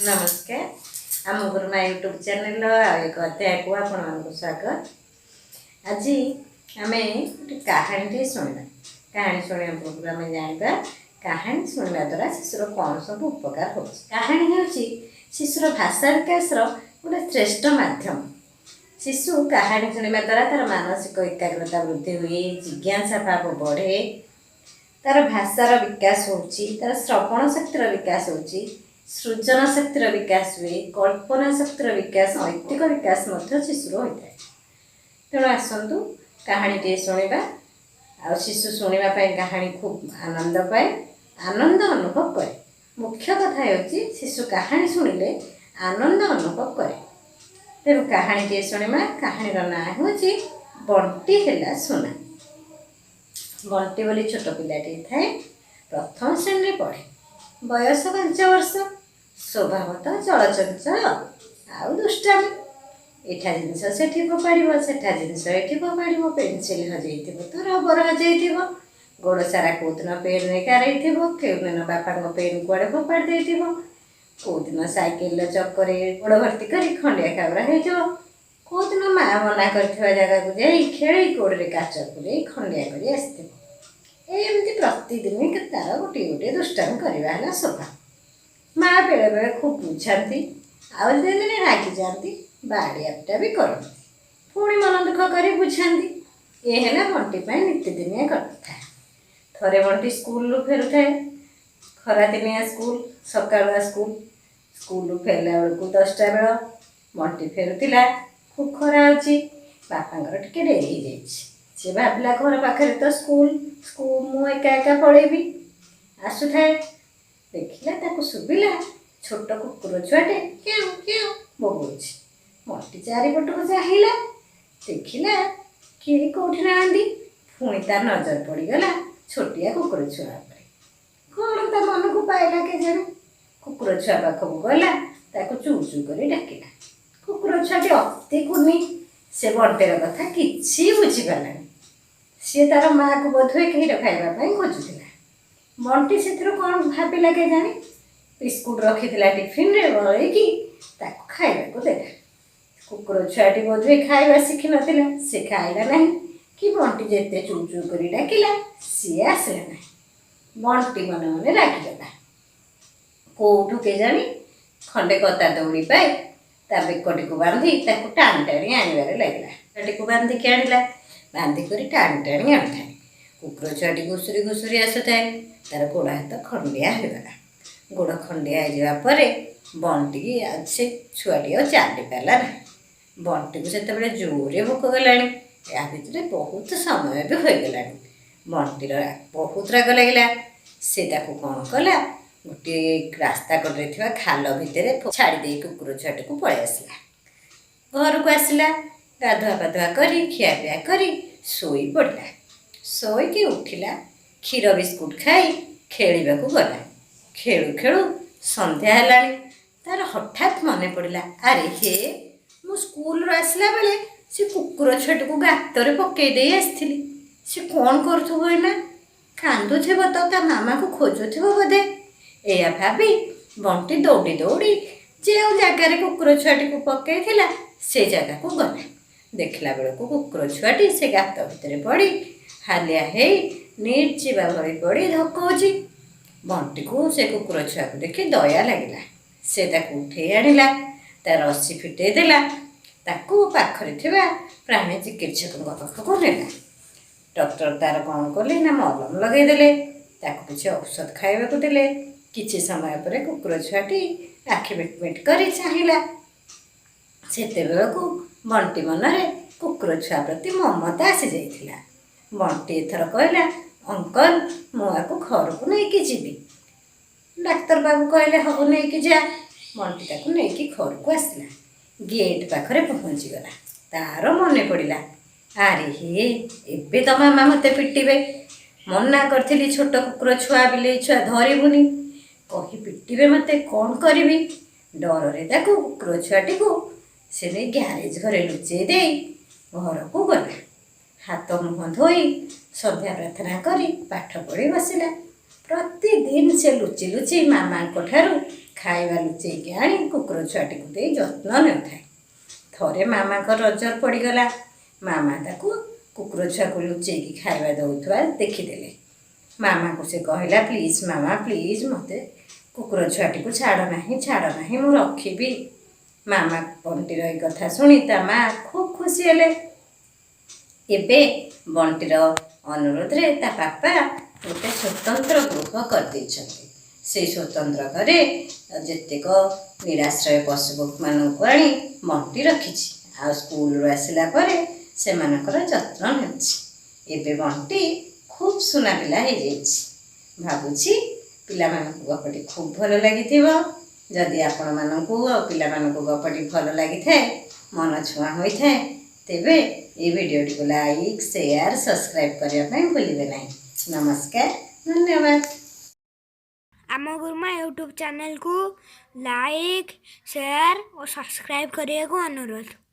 ନମସ୍କାର, ଆମ ଗୁରୁମା ୟୁଟ୍ୟୁବ୍ ଚ୍ୟାନେଲର ଆଉ ଏକ ଅଧ୍ୟାୟକୁ ଆପଣମାନଙ୍କୁ ସ୍ୱାଗତ। ଆଜି ଆମେ ଗୋଟେ କାହାଣୀଟିଏ ଶୁଣିବା। କାହାଣୀ ଶୁଣିବା ପୂର୍ବରୁ ଆମେ ଜାଣିବା, କାହାଣୀ ଶୁଣିବା ଦ୍ୱାରା ଶିଶୁର କ'ଣ ସବୁ ଉପକାର ହେଉଛି। କାହାଣୀ ହେଉଛି ଶିଶୁର ଭାଷା ବିକାଶର ଗୋଟେ ଶ୍ରେଷ୍ଠ ମାଧ୍ୟମ। ଶିଶୁ କାହାଣୀ ଶୁଣିବା ଦ୍ୱାରା ତା'ର ମାନସିକ ଏକାଗ୍ରତା ବୃଦ୍ଧି ହୁଏ, ଜିଜ୍ଞାସା ଭାବ ବଢ଼େ, ତା'ର ଭାଷାର ବିକାଶ ହେଉଛି, ତା'ର ଶ୍ରବଣ ଶକ୍ତିର ବିକାଶ ହେଉଛି, ସୃଜନ ଶକ୍ତିର ବିକାଶ ହୁଏ, କଳ୍ପନା ଶକ୍ତିର ବିକାଶ, ନୈତିକ ବିକାଶ ମଧ୍ୟ ଶିଶୁର ହୋଇଥାଏ। ତେଣୁ ଆସନ୍ତୁ କାହାଣୀଟିଏ ଶୁଣିବା। ଆଉ ଶିଶୁ ଶୁଣିବା ପାଇଁ କାହାଣୀ ଖୁବ୍ ଆନନ୍ଦ ପାଏ, ଆନନ୍ଦ ଅନୁଭବ କରେ। ମୁଖ୍ୟ କଥା ହେଉଛି, ଶିଶୁ କାହାଣୀ ଶୁଣିଲେ ଆନନ୍ଦ ଅନୁଭବ କରେ। ତେଣୁ କାହାଣୀଟିଏ ଶୁଣିବା। କାହାଣୀର ନାଁ ହେଉଛି "ବଣ୍ଟି ହେଲା ସୁନା"। ବଣ୍ଟି ବୋଲି ଛୋଟ ପିଲାଟିଏ ଥାଏ। ପ୍ରଥମ ଶ୍ରେଣୀରେ ପଢ଼େ। ବୟସ 5 ବର୍ଷ। ସ୍ୱଭାବ ତ ଚଳଚଞ୍ଚଳ ଆଉ ଦୁଷ୍ଟାମି। ଏଠା ଜିନିଷ ସେଠି ଫୋପାଡ଼ିବ, ସେଠା ଜିନିଷ ଏଠି ଫୋପାଡ଼ିବ। ପେନସିଲ୍ ହଜେଇଥିବ ତ ରବର ହଜେଇଥିବ। ଗୋଡ଼ ସାରା କେଉଁଦିନ ପେନ୍ରେ ଗାରେଇଥିବ, କେଉଁଦିନ ବାପାଙ୍କ ପେନ୍ କୁଆଡ଼େ ଫୋପାଡ଼ି ଦେଇଥିବ, କେଉଁଦିନ ସାଇକେଲର ଚକରେ ଗୋଡ଼ ଭର୍ତ୍ତି କରି ଖଣ୍ଡିଆ ଖାବରା ହେଇଥିବ, କେଉଁଦିନ ମା ମନା କରିଥିବା ଜାଗାକୁ ଯାଇ ଖେଳି ଗୋଡ଼ରେ କାଚ ପୂରେଇ ଖଣ୍ଡିଆ କରି ଆସିଥିବ। ଏମିତି ପ୍ରତିଦିନ ତାର ଗୋଟିଏ ଗୋଟିଏ ଦୁଷ୍ଟାମି କରିବା ହେଲା ସ୍ୱଭାବ। ମା ବେଳେବେଳେ ଖୁବ୍ ବୁଝାନ୍ତି, ଆଉ ଦିନେ ଦିନେ ରାଗିଯାଆନ୍ତି, ବାଡ଼ିଆ ପିଟା ବି କରନ୍ତି। ପୁଣି ମନ ଦୁଃଖ କରି ବୁଝାନ୍ତି। ଏ ହେଲା ବଣ୍ଟି ପାଇଁ ନିତିଦିନିଆ କଥା। ଥରେ ବଣ୍ଟି ସ୍କୁଲରୁ ଫେରୁଥାଏ। ଖରାଦିନିଆ ସ୍କୁଲ, ସକାଳୁଆ ସ୍କୁଲ। ସ୍କୁଲରୁ ଫେରିଲା ବେଳକୁ 10ଟା ବେଳ। ବଣ୍ଟି ଫେରୁଥିଲା। ଖୁବ୍ ଖରା ହେଉଛି। ବାପାଙ୍କର ଟିକେ ଡେରି ହେଇଯାଇଛି। ସେ ଭାବିଲା, ଘର ପାଖରେ ତ ସ୍କୁଲ ସ୍କୁଲ ମୁଁ ଏକା ଏକା ପଳେଇବି। ଆସୁଥାଏ, ଦେଖିଲା, ତାକୁ ଶୁଭିଲା ଛୋଟ କୁକୁର ଛୁଆଟେ କ୍ୟାଉଁ କ୍ୟାଉଁ ବୋବଉଛି। ବଣ୍ଟି ଚାରିପଟକୁ ଚାହିଁଲା, ଦେଖିଲା କେହି କୋଉଠି ନାହାନ୍ତି। ପୁଣି ତା ନଜର ପଡ଼ିଗଲା ଛୋଟିଆ କୁକୁର ଛୁଆ ଉପରେ। କ'ଣ ତା ମନକୁ ପାଇଲା କେଜାଣି, କୁକୁର ଛୁଆ ପାଖକୁ ଗଲା, ତାକୁ ଚୁ ଚୁ କରି ଡାକିଲା। କୁକୁର ଛୁଆଟି ଅତି କୁନି, ସେ ବଣ୍ଟିର କଥା କିଛି ବୁଝିପାରିଲାନି। ସିଏ ତାର ମାଆକୁ ବୋଧହୁଏ କ୍ଷୀର ଖାଇବା ପାଇଁ ଖୋଜୁଥିଲା। ବଣ୍ଟି ସେଥିରୁ କ'ଣ ଭାବିଲା କେଜାଣି, ବିସ୍କୁଟ ରଖିଥିଲା ଟିଫିନରେ ବଳେଇକି, ତାକୁ ଖାଇବାକୁ ଦେଲା। କୁକୁର ଛୁଆଟି ବୋଧହୁଏ ଖାଇବା ଶିଖିନଥିଲା। ସେ ଖାଇଲା ନାହିଁ କି ବଣ୍ଟି ଯେତେ ଚୁ ଚୁ କରି ଡାକିଲା, ସିଏ ଆସିଲା ନାହିଁ। ବଣ୍ଟି ମନେ ମନେ ରାଗିଗଲା। କୋଉଠୁ କେଜାଣି ଖଣ୍ଡେ କତା ଦଉଡ଼ି ପାଇ ତା ବେକଟିକୁ ବାନ୍ଧି ତାକୁ ଟାଣି ଟାଣି ଆଣିବାରେ ଲାଗିଲା। ଛୁଆଟିକୁ ବାନ୍ଧିକି ଆଣିଲା। ବାନ୍ଧି କରି ଟାଣି ଟାଣି ଆଣୁଥାଏ। କୁକୁର ଛୁଆଟି ଘୁଷୁରି ଘୁଷୁରି ଆସୁଥାଏ। ତାର ଗୋଡ଼ ହାତ ଖଣ୍ଡିଆ ହୋଇଗଲା। ଗୋଡ଼ ଖଣ୍ଡିଆ ହେଇଯିବା ପରେ ବଣ୍ଟିକି ଆଉ ସେ ଛୁଆଟି ଆଉ ଚାଲି ପାରିଲା ନାହିଁ। ବଣ୍ଟିକୁ ସେତେବେଳେ ଜୋରରେ ଭୋକ କଲାଣି। ଏହା ଭିତରେ ବହୁତ ସମୟ ବି ହୋଇଗଲାଣି। ବଣ୍ଟିର ବହୁତ ରାଗ ଲାଗିଲା। ସେ ତାକୁ କ'ଣ କଲା, ଗୋଟିଏ ରାସ୍ତା କଡ଼ରେ ଥିବା ଖାଲ ଭିତରେ ଛାଡ଼ି ଦେଇ କୁକୁର ଛୁଆଟିକୁ ପଳେଇ ଆସିଲା। ଘରକୁ ଆସିଲା, ଗାଧୁଆ ପାଧୁଆ କରି ଖିଆପିଆ କରି ଶୋଇ ପଡ଼ିଲା। ଶୋଇକି ଉଠିଲା, କ୍ଷୀର ବିସ୍କୁଟ ଖାଇ ଖେଳିବାକୁ ଗଲା। ଖେଳୁ ଖେଳୁ ସନ୍ଧ୍ୟା ହେଲାଣି। ତାର ହଠାତ୍ ମନେ ପଡ଼ିଲା, ଆରେ ହେ, ମୁଁ ସ୍କୁଲରୁ ଆସିଲା ବେଳେ ସେ କୁକୁର ଛୁଆଟିକୁ ଗାତରେ ପକେଇ ଦେଇ ଆସିଥିଲି। ସେ କ'ଣ କରୁଥିବ ଏଇନା? କାନ୍ଦୁଥିବ ତ, ତା ମାମାକୁ ଖୋଜୁଥିବ ବୋଧେ। ଏଇଆ ଭାବି ବଣ୍ଟି ଦୌଡ଼ି ଦୌଡ଼ି ଯେଉଁ ଜାଗାରେ କୁକୁର ଛୁଆଟିକୁ ପକେଇଥିଲା, ସେ ଜାଗାକୁ ଗଲା। ଦେଖିଲା ବେଳକୁ କୁକୁର ଛୁଆଟି ସେ ଗାତ ଭିତରେ ପଡ଼ି ହାଲିଆ ହେଇ ନିର୍ଜୀବ ଭଳି ପଡ଼ି ଧକଉଛି। ବଣ୍ଟିକୁ ସେ କୁକୁର ଛୁଆକୁ ଦେଖି ଦୟା ଲାଗିଲା। ସେ ତାକୁ ଉଠେଇ ଆଣିଲା, ତା ରସି ଫିଟେଇ ଦେଲା, ତାକୁ ପାଖରେ ଥିବା ପ୍ରାଣୀ ଚିକିତ୍ସକଙ୍କ ପାଖକୁ ନେଲା। ଡକ୍ଟର ତାର କ'ଣ କଲେ ନା ମଲମ ଲଗେଇଦେଲେ, ତାକୁ କିଛି ଔଷଧ ଖାଇବାକୁ ଦେଲେ। କିଛି ସମୟ ପରେ କୁକୁର ଛୁଆଟି ଆଖି ମିଟମିଟ କରି ଚାହିଁଲା। ସେତେବେଳକୁ ବଣ୍ଟି ମନରେ କୁକୁର ଛୁଆ ପ୍ରତି ମମତା ଆସିଯାଇଥିଲା। ବଣ୍ଟି ଏଥର କହିଲା, "ଅଙ୍କଲ, ମୁଁ ଆକୁ ଘରକୁ ନେଇକି ଯିବି।" ଡାକ୍ତର ବାବୁ କହିଲେ, "ହଉ, ନେଇକି ଯା।" ବଣ୍ଟି ତାକୁ ନେଇକି ଘରକୁ ଆସିଲା। ଗେଟ୍ ପାଖରେ ପହଞ୍ଚିଗଲା। ତାର ମନେ ପଡ଼ିଲା, ଆରେ ହେ, ଏବେ ତ ମାମା ମୋତେ ପିଟିବେ। ମନା କରିଥିଲି ଛୋଟ କୁକୁର ଛୁଆ, ବିଲେଇ ଛୁଆ ଧରିବୁନି କହି, ପିଟିବେ ମୋତେ। କ'ଣ କରିବି? ଡରରେ ତାକୁ କୁକୁର ଛୁଆଟିକୁ ସେ ନେଇ ଗ୍ୟାରେଜ ଘରେ ଲୁଚେଇ ଦେଇ ଘରକୁ ଗଲା। ହାତ ମୁହଁ ଧୋଇ ସନ୍ଧ୍ୟା ପ୍ରାର୍ଥନା କରି ପାଠ ପଢ଼ି ବସିଲା। ପ୍ରତିଦିନ ସେ ଲୁଚି ଲୁଚି ମାମାଙ୍କ ଠାରୁ ଖାଇବା ଲୁଚେଇକି ଆଣି କୁକୁର ଛୁଆଟିକୁ ଦେଇ ଯତ୍ନ ନେଉଥାଏ। ଥରେ ମାମାଙ୍କ ନଜର ପଡ଼ିଗଲା। ମାମା ତାକୁ କୁକୁର ଛୁଆକୁ ଲୁଚେଇକି ଖାଇବା ଦେଉଥିବା ଦେଖିଦେଲେ। ମାମାକୁ ସେ କହିଲା, "ପ୍ଲିଜ୍ ମାମା, ପ୍ଲିଜ୍, ମୋତେ କୁକୁର ଛୁଆଟିକୁ ଛାଡ଼ ନାହିଁ, ଛାଡ଼ ନାହିଁ, ମୁଁ ରଖିବି।" ମାମା ବଣ୍ଟିର ଏଇ କଥା ଶୁଣି ତା ମା ଖୁବ୍ ଖୁସି ହେଲେ। ଏବେ ବଣ୍ଟିର ଅନୁରୋଧରେ ତା ବାପା ଗୋଟେ ସ୍ୱତନ୍ତ୍ର ଗୃହ କରିଦେଇଛନ୍ତି। ସେଇ ସ୍ୱତନ୍ତ୍ର ଘରେ ଯେତେକ ନିରାଶ୍ରୟ ପଶୁପକ୍ଷୀମାନଙ୍କୁ ଆଣି ବଣ୍ଟି ରଖିଛି ଆଉ ସ୍କୁଲରୁ ଆସିଲା ପରେ ସେମାନଙ୍କର ଯତ୍ନ ନେଉଛି। ଏବେ ବଣ୍ଟି ଖୁବ୍ ସୁନା ପିଲା ହେଇଯାଇଛି। ଭାବୁଛି ପିଲାମାନଙ୍କୁ ଗପଟି ଖୁବ୍ ଭଲ ଲାଗିଥିବ। ଯଦି ଆପଣମାନଙ୍କୁ ଆଉ ପିଲାମାନଙ୍କୁ ଗପଟି ଭଲ ଲାଗିଥାଏ, ମନ ଛୁଆଁ ହୋଇଥାଏ, ତେବେ ଏହି ଭିଡ଼ିଓଟିକୁ ଲାଇକ୍, ସେୟାର, ସବସ୍କ୍ରାଇବ୍ କରିବା ପାଇଁ ଭୁଲିବେ ନାହିଁ। ନମସ୍କାର, ଧନ୍ୟବାଦ। ଆମ ଗୁରୁମା ୟୁଟ୍ୟୁବ୍ ଚ୍ୟାନେଲକୁ ଲାଇକ୍, ସେୟାର ଓ ସବସ୍କ୍ରାଇବ୍ କରିବାକୁ ଅନୁରୋଧ।